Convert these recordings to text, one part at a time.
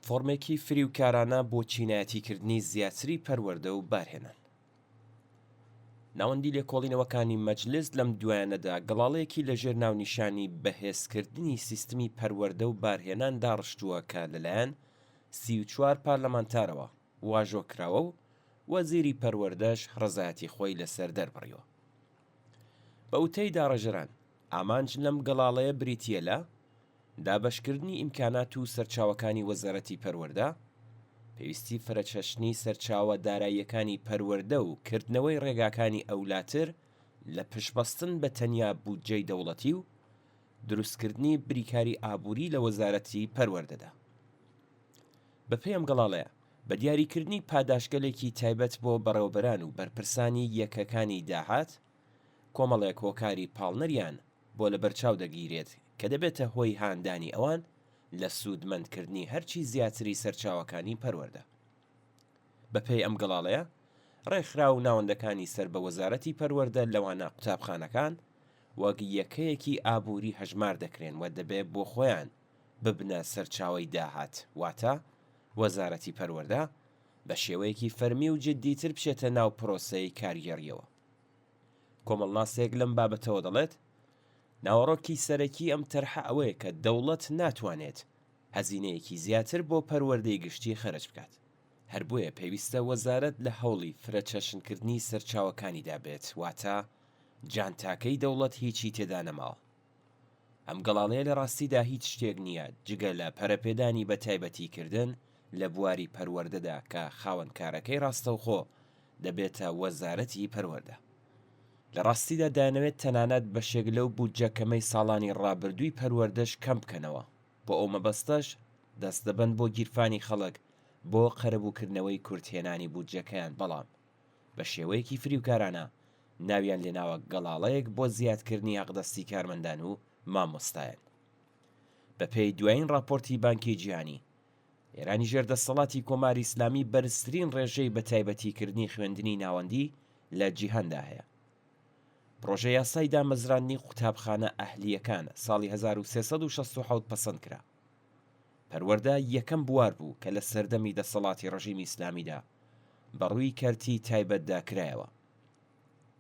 پلاتفۆرمێکی فریوکارانە بۆ چینایەتیکردنی زیاتری پەروەردە و بارهێنان. ناوەندی لێکۆڵینەوەکانی مەجلس لەم دوایانەدا گەڵاڵەیەکی لەژێر ناونیشانی بەهێزکردنی سیستمی پەروەردە و بارهێنان داڕشتووە کە لەلایەن 34 پارلەمانتارەوە واژۆ کراوە و وەزیری پەروەردەش ڕەزایەتی خۆی لەسەر دەربڕیوە. بە وتەی داڕێژەران، ئامانج لەم گەڵاڵەیە بریتییە لە، دابەشکردنی ئیمکانات و سەرچاوەکانی وەزارەتی پەروەردە، پێویستی فرەچەشنی سەرچاوە داراییەکانی پەروەردە و کردنەوەی ڕێگاکانی ئەولاتر لە پشتبەستن بە تەنیا بودجەی دەوڵەتی و دروستکردنی بریکاری ئابووری لە وەزارەتی پەروەردەدا. بەپێی ئەم گەڵاڵەیە، بە دیاریکردنی پاداشتگەلێکی تایبەت بۆ بەڕێوەبەران و بەرپرسانی یەکەکانی داهات، کۆمەڵێک هۆکاری پاڵنەریان بۆ لەبەرچاو دەگیرێت کە دەبێتە هۆی هاندانی ئەوان لە سوودمەندکردنی هەرچی زیاتری سەرچاوەکانی پەروەردە. بەپێی ئەم گەڵاڵەیە، ڕێکخراو و ناوەندەکانی سەر بە وەزارەتی پەروەردە لەوانە قوتابخانەکان وەک یەکەیەکی ئابووری هەژمار دەکرێن و دەبێ بۆ خۆیان ببنە سەرچاوەی داهات، واتە وەزارەتی پەروەردە بە شێوەیەکی فەرمی و جددیتر بچێتە ناو پرۆسەی کارگێڕییەوە. کۆمەڵناسێک لەم بابەتەوە دەڵێت، ناوەڕۆکی سەرەکی ئەم تەرحە ئەوەیە کە دەوڵەت ناتوانێت هەزینەیەکی زیاتر بۆ پەروەردەی گشتی خەرج بکات، هەر بۆیە پێویستە وەزارەت لە هەوڵی فرەچەشنکردنی سەرچاوەکانیدا بێت، واتە جانتاکەی دەوڵەت هیچی تێدا نەماوە. ئەم گەڵاڵەیە لە ڕاستیدا هیچ شتێک نییە جگە لە پەرەپێدانی بەتایبەتیکردن لە بواری پەروەردەدا کە خاوەنکارەکەی ڕاستەوخۆ دەبێتە وەزارەتی پەروەردە. لە ڕاستیدا دەیانەوێت تەنانەت بەشێک لەو بودجە کەمەی ساڵانی ڕابردووی پەروەردەش کەم بکەنەوە، بۆ ئەو مەبەستەش دەست دەبەن بۆ گیرفانی خەڵک بۆ قەرەبووکردنەوەی کورتهێنانی بودجەکەیان بەڵام بە شێوەیەکی فریوکارانە ناویان لێناوە گەڵاڵەیەک بۆ زیادکردنی حەقدەستی کارمەندان و مامۆستایان. بەپێی دوایین ڕاپۆرتی بانکی جیهانی، ئێرانی ژێر دەسەڵاتی کۆماری ئیسلامی بەرزترین ڕێژەی بەتایبەتیکردنی خوێندنی ناوەندی لە جیهاندا هەیە. پڕۆژە یاسای دامەزراندنی قوتابخانە ئەهلییەکان ساڵی 1367 پەسەند کرا. پەروەردە یەکەم بوار بوو کە لە سەردەمی دەسەڵاتی ڕژیمی ئیسلامیدا بە ڕووی کەرتی تایبەتدا کرایەوە.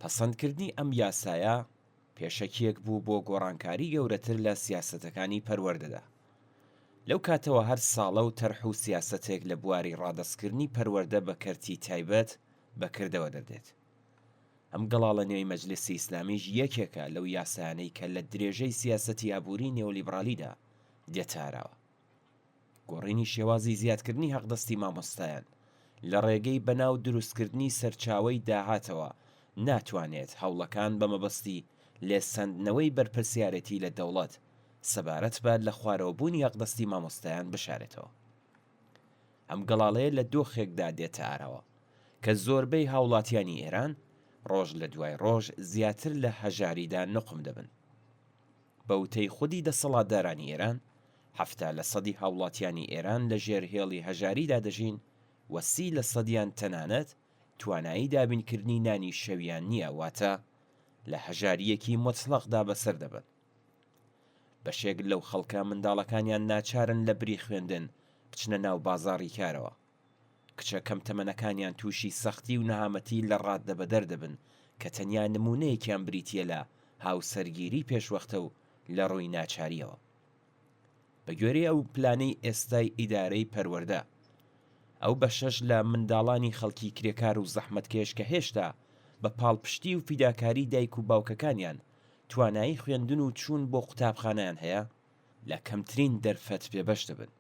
پەسەندکردنی ئەم یاسایە پێشەکییەک بوو بۆ گۆڕانکاری گەورەتر لە سیاسەتەکانی پەروەردەدا. لەو کاتەوە هەر ساڵە و تەرح و سیاسەتێک لە بواری ڕادەستکردنی پەروەردە بە کەرتی تایبەت بە کردەوە دەردێت. ئەم گەڵاڵە نوێی مەجلیسی ئیسلامیش یەکێکە لەو یاسایانەی کە لە درێژەی سیاسەتی ئابووری نێولیبرالیدا دێتە ئاراوە. گۆڕینی شێوازی زیادکردنی حەقدەستی مامۆستایان لە ڕێگەی بەناو دروستکردنی سەرچاوەی داهاتەوە ناتوانێت هەوڵەکان بە مەبەستی لێسەندنەوەی بەرپرسیارێتی لە دەوڵەت سەبارەت بە لەخوارەوەبوونی حەقدەستی مامۆستایان بشارێتەوە. ئەم گەڵاڵەیە لە دۆخێکدا دێتە ئاراوە کە زۆربەی هاوڵاتیانی ئێران ڕۆژ لە دوای ڕۆژ زیاتر لە هەژاریدا نوقم دەبن. بە وتەی خودی دەسەڵاتدارانی ئێران، 70 لە سەدی هاوڵاتیانی ئێران لە ژێر هێڵی هەژاریدا دەژین و 30 لە سەدیان تەنانەت توانایی دابینکردنی نانی شەویان نییە، واتە لە هەژارییەکی موتڵەقدا بەسەر دەبەن. بەشێک لەو خەڵکە منداڵەکانیان ناچارن لە بری خوێندن بچنە ناو بازاڕی کارەوە. کچە کەم تەمەنەکانیان تووشی سەختی و نەهامەتی لە ڕاددەبەدەر دەبن کە تەنیا نموونەیەکیان بریتییە لە هاوسەرگیری پێشوەختە و لە ڕووی ناچارییەوە. بە گوێرەی ئەو پلانەی ئێستای ئیدارەی پەروەردە، ئەو بەشەش لە منداڵانی خەڵکی کرێکار و زەحمەتکێش کە هێشتا بە پاڵپشتی و فیداکاری دایک و باوکەکانیان توانایی خوێندن و چوون بۆ قوتابخانەیان هەیە، لە کەمترین دەرفەت بێبەش دەبن.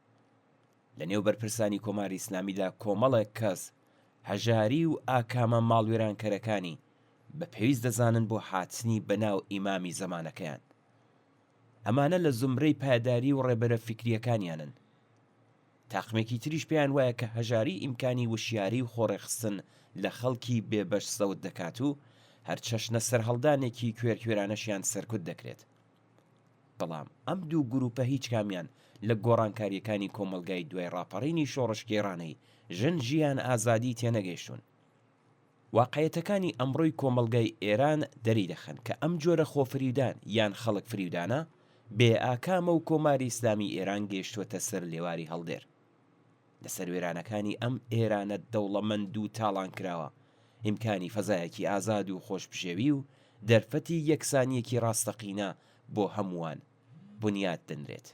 لە نێو بەرپرسانی کۆماری ئیسلامیدا کۆمەڵێک کەس هەژاری و ئاکامە ماڵوێرانکەرەکانی بە پێویست دەزانن بۆ هاتنی بەناو ئیمامی زەمانەکەیان. ئەمانە لە زومرەی پایەداری و ڕێبەرە فیکرییەکانیانن. تاقمێکی تریش پێیان وایە کە هەژاری ئیمکانی وشیاری و خۆڕێکخستن لە خەڵکی بێبەش زەوت دەکات و هەر چەشنە سەرهەڵدانێکی کوێرکوێرانەشیان سەرکوت دەکرێت. بەڵام ئەم دوو گرووپە هیچکامیان لە گۆڕانکارییەکانی کۆمەڵگای دوای ڕاپەڕینی شۆڕشگێڕانەی ژن ژیان ئازادی تێنەگەیشتوون. واقعیەتەکانی ئەمڕۆی کۆمەڵگای ئێران دەریدەخەن کە ئەم جۆرە خۆفریودان یان خەڵک فریودانە بێ ئاکامە و کۆماری ئیسلامی ئێران گەیشتووەتە سەر لێواری هەڵدێر. لەسەر وێرانەکانی ئەم ئێرانە دەوڵەمەند و تاڵانکراوە، ئیمکانی فەزایەکی ئازاد و خۆشبژێوی و دەرفەتی یەکسانییەکی ڕاستەقینە بۆ هەمووان بنیات دەنرێت.